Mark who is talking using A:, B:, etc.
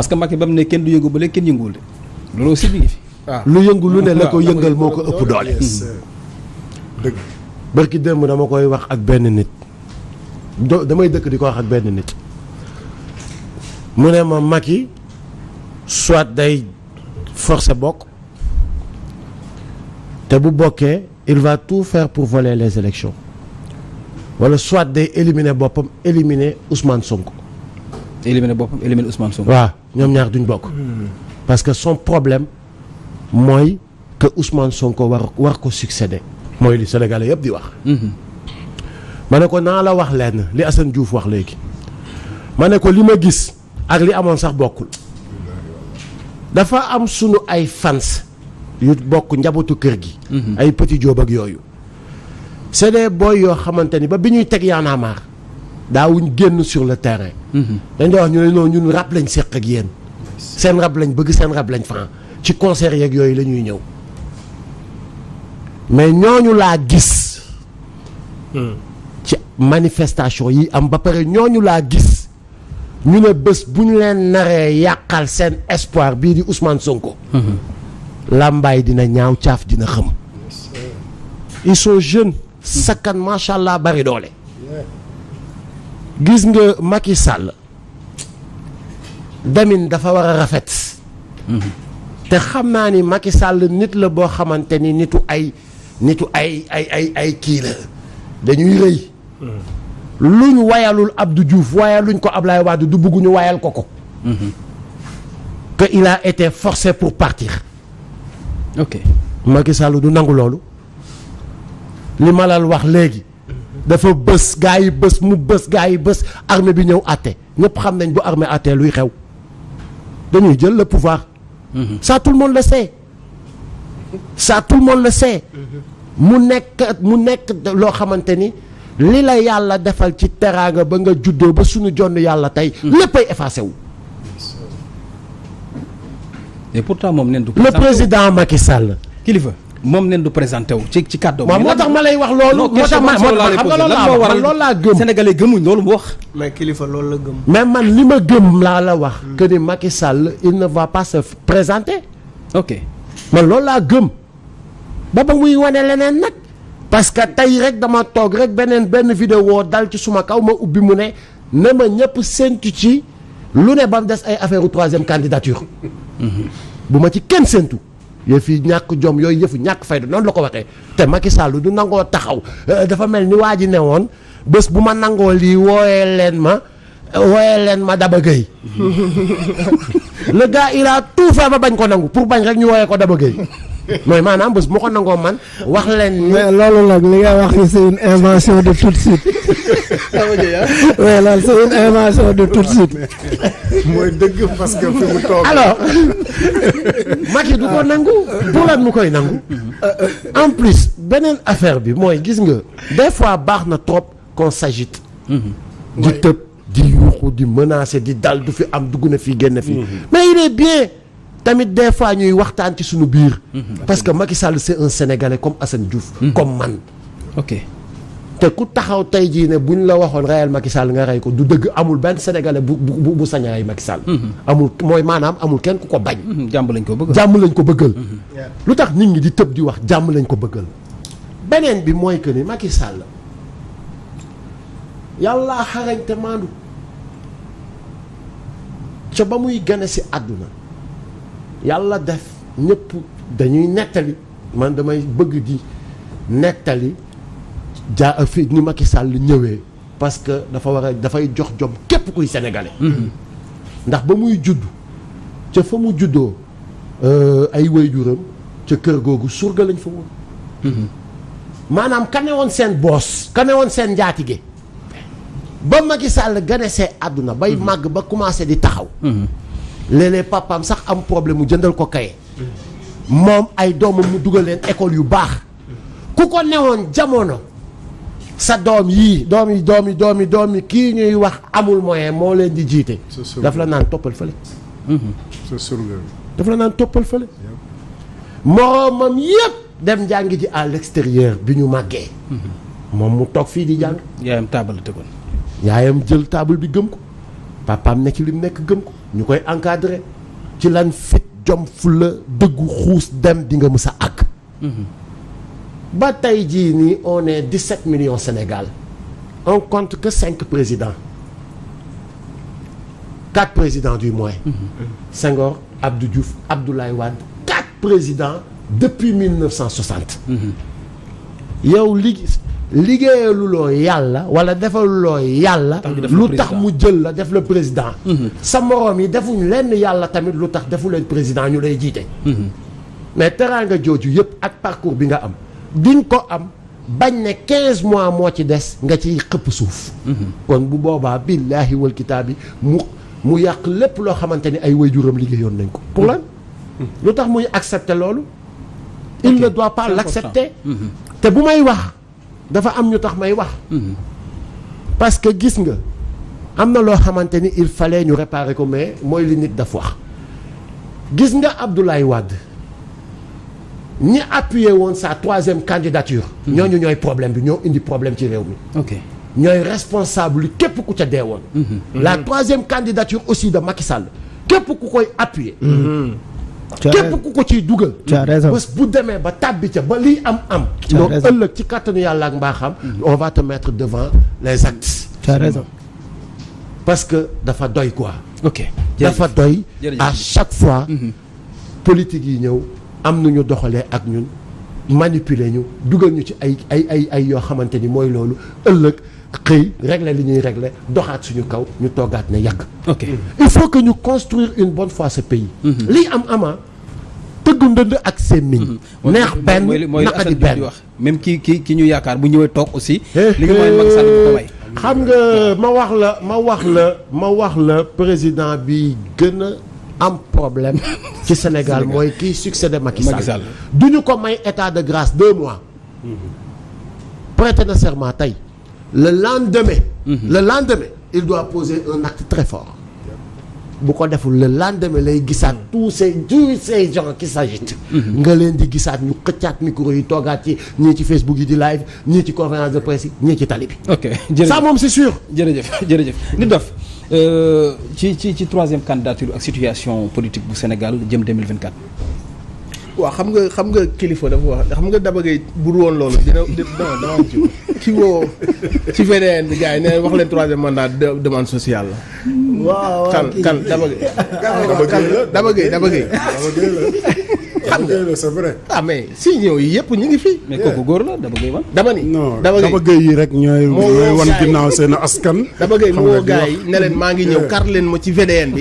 A: parce que Macky ba mu ne kenn du yëngu ba léegi kenn yënguwul de loolu aussi mi ngi fi.
B: lu yëngu lu ne la ko yëngal moo ko ëpp doole.
C: dëgg.
B: bërki démb dama koy wax ak benn nit damay dëkk di ko wax ak benn nit mu ne ma Macky soit day forcer bokk te bu bokkee il va tout faire pour voler les élections wala soit day éliminer boppam éliminer Ousmane Sonko.
A: éliminer boppam éliminer Ousmane Sonko.
B: waaw ñoom ñaar duñ bokk. parce que son problème mooy que Ousmane Sonko war ko succéder. mooy li Sénégalais yëpp di wax. ma ne ko naa la wax lenn li Assane Diouf wax léegi ma ne ko li ma gis ak li amoon sax bokkul dafa am sunu ay fans yu bokk njabootu kër gi. ay petit Diop ak yooyu. c'est des boy yoo xamante ni ba bi ñuy teg Y'en a marre daawuñ génn sur le terrain. dañ doon wax ñu ne noonu ñun rap lañ seq ak yéen. seen rap lañ bëgg seen rap lañ fan ci concert yeeg yooyu la ñuy ñëw. mais ñooñu laa gis. ci manifestation yi am ba pare ñooñu laa gis ñu ne bés bu ñu leen naree yàqal seen espoir bii di Ousmane Sonko. làmbaay dina ñaaw caaf dina xëm. ils sont jeunes. sakkan macha allah bari doole. gis nga Macky Sall. demin dafa war a rafet. te xam naa ni Macky Sall nit la boo xamante ni nitu ay kii la dañuy rëy. luñ wayalul Abdou Diouf wayaluñ ko Ablaye Wade du bëgg ñu wayal ko ko. que il a été forcé pour partir.
A: ok
B: Macky Sall du nangu loolu. li ma la wax léegi. dafa bës gaa yi bës mu bës gaa yi bës armée bi ñëw àtte ñëpp xam nañ bu armée àttee luy xew. dañuy jël le pouvoir. ça tout le monde le sait. ça tout le monde le sait. mu nekk loo xamante ni li la yàlla defal ci teraanga ba nga juddoo ba suñu jonn yàlla tey. léppay effacé wu.
A: et pourtant moom nen du.
B: le président Macky Sall.
A: kilifa moom nen du présenté wu ci kàddu.
B: waaw moo tax ma lay wax loolu. moo tax ma xam nga loolu laa gëm.
A: Sénégalais gëmuñ loolu mu wax.
C: mais kilifa loolu la gëm.
B: mais man li ma gëm laa la wax. que ni Macky Sall il ne va pas se présenter.
A: ok
B: man loolu laa gëm. ba muy wane leneen nag. parce que tey rek dama toog rek benn vidéo dal ci suma kaw ma ubbi mu ne na ma ñëpp séntu ci lu ne ba mu des ay affaire u troisième candidature. bu ma ci kenn séntu. yëf yi ñàkk jom yooyu yëfu ñàkk fayda noonu la ko waxee te Macky Sall du nangoo taxaw dafa mel ni waa ji ne woon bés bu ma nangoo lii wooyee leen ma Daba Gueye. le gars il a tout fait ba bañ ko nangu pour bañ rek ñu wooyee ko Daba Gueye. mooy maanaam bés bu ma ko nangoo man wax leen ni.
D: mais loolu nag li nga wax ni c'est une invention de tout de suite. oui loolu c'est une invention de tout de suite.
C: mooy dëgg parce que fi mu toog.
B: alors Macky du ko nangu pour lan mu koy nangu. en plus beneen affaire bi mooy gis nga des fois baax na trop qu'on s'agite. di tëb di yuuxu di menacer di dal du fi am dugg na fii génn fii. mais il est bien. tamit des fois ñuy waxtaan ci suñu biir. parce que Macky Sall c'est un Sénégalais comme Assane Diouf. comme man.
A: ok
B: te ku taxaw tey jii ne buñ la waxoon reyal Macky Sall nga rey ko du dëgg amul benn Sénégalais bu sañ a rey Macky Sall. amul mooy maanaam amul kenn ku ko bañ.
A: jàmm lañ ko bëggal
B: jàmm lañ ko bëggal. lu tax nit ñi di tëb di wax jàmm lañ ko bëggal. beneen bi mooy que ni Macky Sall yàlla xarañ te maandu ca ba muy gane si àdduna. yàlla def ñëpp dañuy nettali man damay bëgg di nettali fi ni Macky Sall ñëwee parce que dafay jox jom képp kuy sénégalais. ndax ba muy judd ca fa mu juddoo ay waajuram ca kër googu surga lañ fa woon. maanaam kane woon seen boos kane woon seen njaatige ba Macky Sall gane see àdduna bay màgg ba commencé di taxaw. léeg-léeg papaam sax am problème mu jëndal ko kaye moom ay doomam mu dugal leen école yu baax ku ko newoon jamono sa doom yii doomi kii ñuy wax amul moyen moo leen di jiite. daf la naan toppal fële. daf la naan toppal fële. moroomam yëpp dem jàngi ji à l'extérieur bi ñu màggee. moom mu toog fii di jàng.
A: yaayam taabal la tegoon.
B: yaayam jël taabal bi gëm ko. papaam nekk li mu nekk gëm ko ñu koy encadré ci lan fit jom fulla dëggu xuus dem di nga mës a àgg. ba tey jii nii on est 17 millions Sénégal on compte que 5 présidents 4 présidents du moins. Senghor Abdou Diouf Abdoulaye Wade 4 présidents depuis 1960. yow liggéeyaluloo yàlla wala defaluloo yàlla lu tax mu jël la def le président. sa moroom yi defuñ lenn yàlla tamit lu tax defu leen président ñu lay jiite. mais teraanga jooju yëpp ak parcours bi nga am diñ ko am bañ ne 15 mois moo ci des nga ciy xëpp suuf. kon bu boobaa billaahi wal kitaabi mu yàq lépp loo xamante ni ay waajuram liggéeyoon nañ ko. pour lan lu tax muy accepter loolu. il ne doit pas l'accepter. te bu may wax dafa am ñu tax may wax. parce que gis nga am na loo xamante ni il fallait ñu réparer ko mais mooy li nit daf wax. gis nga Abdoulaye Wade ñi appuyé woon sa 3e candidature. ñooñu ñooy problème bi ñoo indi problème ci réew mi.
A: ok
B: ñooy responsable li képp ku ca dee woon. la 3e candidature aussi de Macky Sall képp ku koy appuyer. képp ku ko ciy dugal. bés bu demee ba tàbbi ca ba lii am. donc ëllëg ci kàttanu yàlla ak mbaaxam. on va te mettre devant les actes.
D: tu as raison.
B: parce que dafa doy quoi.
A: ok
B: dafa doy. à chaque fois. politique yi ñëw am nu ñu doxalee ak ñun manipuler ñu dugal ñu ci ay yoo xamante ni mooy loolu ëllëg xëy régler li ñuy régler doxaat suñu kaw ñu toogaat ne yàgg.
A: ok
B: il faut que ñu construire une bonne fois ce pays. lii am tëggu ndënd ak semmiñ. neex benn naqadi benn
A: wax même ki ñu yaakaar bu ñëwee toog aussi. li nga mooy Macky Sall bu ko way.
B: xam nga ma wax la président bi gën a am problème ci Sénégal mooy kii succédé Macky Sall. du ñu ko may état de grâce 2 mois. prêter na serment tey. le lendemain il doit poser un acte très fort. bu ko deful le lendemain lay gisaat tous ces gens qui s'agitent. nga leen di gisaat ñu xëccaat micro yi toogaat ci ñii ci Facebook yi di live ñii ci conférence de presse yi ñii ci tali bi.
A: ok jërëjëf
B: ça moom c'est sûr.
A: jërëjëf Nit Doff ci 3e candidature ak situation politique bu Sénégal jëm 2024.
C: waaw xam nga kilifa dafa wax xam nga Daba Gueye bu dul woon loolu dama am ci ki woo ci VDN bi gars yi ne wax leen 3e mandat demande sociale la.
D: waaw
C: kan Daba Gueye xam nga c'est vrai. ah mais si ñëw yi yëpp ñu ngi fi.
A: mais kooku góor la Daba Gueye man.
C: dama ni
E: non
C: Daba
E: Gueye yi rek ñooy wan ginnaaw seen askan.
C: Daba Gueye mu woo gars yi ne leen maa ngi ñëw kar leen ma ci VDN bi.